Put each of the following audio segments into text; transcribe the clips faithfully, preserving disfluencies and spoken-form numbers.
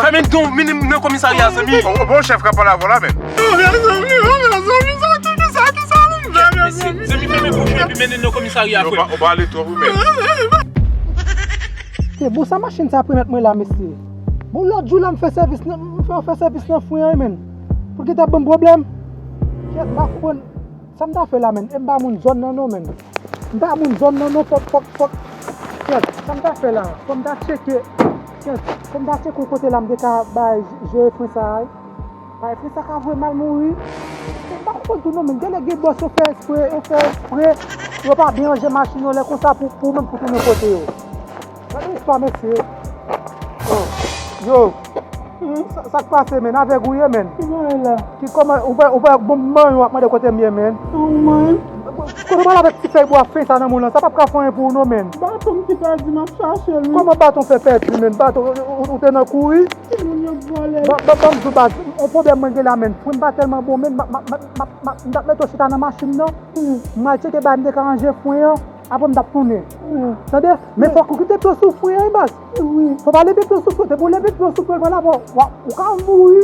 Fè men don mennen m nan komisarya, zanmi. O, o, bon, chèf ka pale avè w la, men. Mezanmi, mezanmi, sa ki, ki sa, ki sa, mezanmi? Zanmi, fèmen bouch ou epi mennen nan komisarya, frè. Ou pa, ou pale twòp, wi, men. Ke bon, sa machin sa ap remèt mwen la, mesye? Bon, lòt jou la, m fè sèvis nan, m fè, fè sèvis nan fren an, men. Pou l gentan ban m pwoblèm. Kèt, m pa konprann. Sa m ta fè la, men? E m pa moun zòn nan, non, men. M pa moun zòn nan, non, fòk, fòk, fòk. Kèt, sa m ta fè la? Fò m ta tcheke. Kèt, fò m ta tcheke yon kote la, m te ka bay jere fren sa a. Bay fren sa ka voye m al mouri. M pa konprann tou, non, men. Genlè gen bòs yo fè espre, yo fè espre. Yo pa byen ranje machin yo lè konsa pou, pou menm pou tounen kote yo. Gade istwa, mesye. Oh, yo. Sa, sa k pase, men? Avèg ou ye, men? Ki bagay la? Ki kòman, ou wè, ou wè, bon, manman yo ap mande kote m ye, men. Ou manman? Kote w pral avèk ti fèy bwa fen sa nan men w lan? Sa p ap ka fè anyen pou ou, non, men. Baton m ki pèdi, m ap chache l, wi. Kòman baton fè pèdi, men? Baton, ou, ou, ou te nan kouri? Timoun yo vòlè. Ban, ban, ban m di w, baz, yon pwoblèm mwen gen la, men. Fren m pa tèlman bon, men. M ap, m ap, m ap, m ap, m t ap mete w chita nan machin nan. Hmm. M al tcheke bagay m te ka ranje fren an. Apre m t ap tounen. Wi. Tande? Men fòk ou kite pye w sou fren an, baz. Wi. Fò w pa leve pye w sou fren. Depi w leve pye w sou fren an, la, bon, w a, ou ka mouri.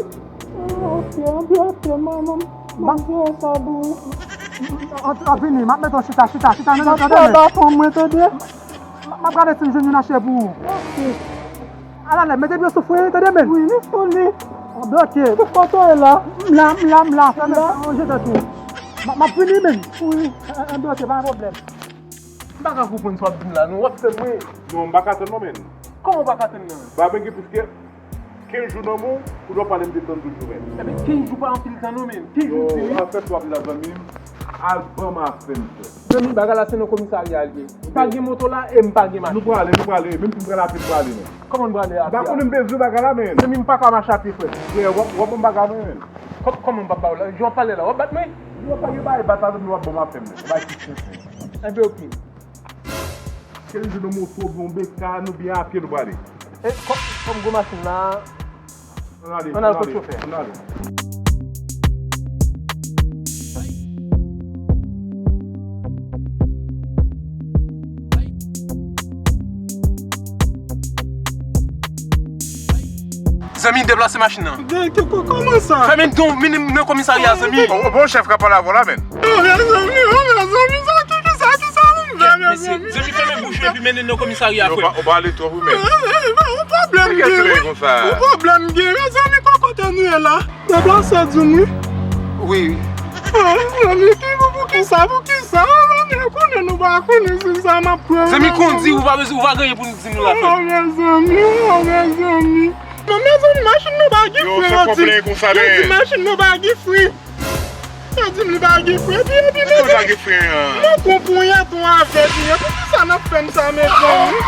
Ah, ok, anbyen ok, manman. M ap jere sa pou ou. An, an vini, m ap mete w chita, chita, chita, nan, nan, tande, men. Baton mwen, tande. M ap, m ap gade si m jwenn youn achte pou ou. Ok. Alalè, mete pye w sou fren an, tande, men. Wi, li fou, li. Anbyen ok. Ki kote w ye la? M la, m la, m la. Fèmen, ranje tèt ou. M ap, m ap vini, men. Wi. Anbyen ok, pa gen pwoblèm. M pa ka konprann sa w ap di m la, non. W ap fè m ri. Non, m pa ka tann, non, men. Kòman w pa ka tann, non? Ba, men gen plis ke kenz jou nan men w, kounye a w pale m de tranndouz jou, men. Ebyen, kenz jou pa anpil tan, non, men. Kenz jou di wi. Yo, an fèt, w ap di la, zanmi m, al ban m afè m, frè. Zanmi, bagay la se nan komisarya l ye. Pa gen moto la e m pa gen machin. Nou prale, nou prale. Menm si m prale a pye, m prale, men. Kòman n prale a pye a? M pa konnen, m bezwen bagay la, men. Zanmi, m pa ka mache a pye, frè. Frè, w ap, w ap ban m bagay mwen, men. Kò-, kòman m p ap ba w la? Jan w ap pale la, w ap bat mwen? Yo, pa gen bagay bat la, zanmi, w ap ban m afè m, men. Ou bay ti chèf, men. Enben, ok. Kenz jou nan moto, oubyen yon beka, nou byen a pye nou prale. E, kò-, kòm gwo machin la, ann ale, ann al kot chofè. Ann ale. Zanmi, deplase machin nan. Kòman sa? Fèmen don mennen m nan komisarya, zanmi. O, bon, chèf ka pale avè w la, men. Oh, mezanmi, oh, mezanmi, sa ki, ki sa, ki sa, mezanmi? Mesye, zanmi, fèmen bouch ou epi mennen nan komisarya, frè. Ou pa, ou pale twòp, wi, men. Yon pwoblèm gen, wi. Yon pwoblèm gen, mezanmi, kote nou ye la? Deplase di m, wi. Wi, wi. Ah, zanmi, ki, pou, pou ki sa, pou ki sa? Zanmi, ou konnen nou pa konnen si sa m ap pran. Zanmi, kondi, ou pa bezwen, ou pa gen anyen pou nou di nou la, frè. Oh, mezanmi, oh, mezanmi. Non, mezanmi, machin nou pa gen fren, yo di. Yo di machin nou pa gen fren. Yo di m li pa gen fren. Epi, epi, mezanmi, mwen konn ponyèt ou avè li. Poukisa n ap fè m sa, mezanmi?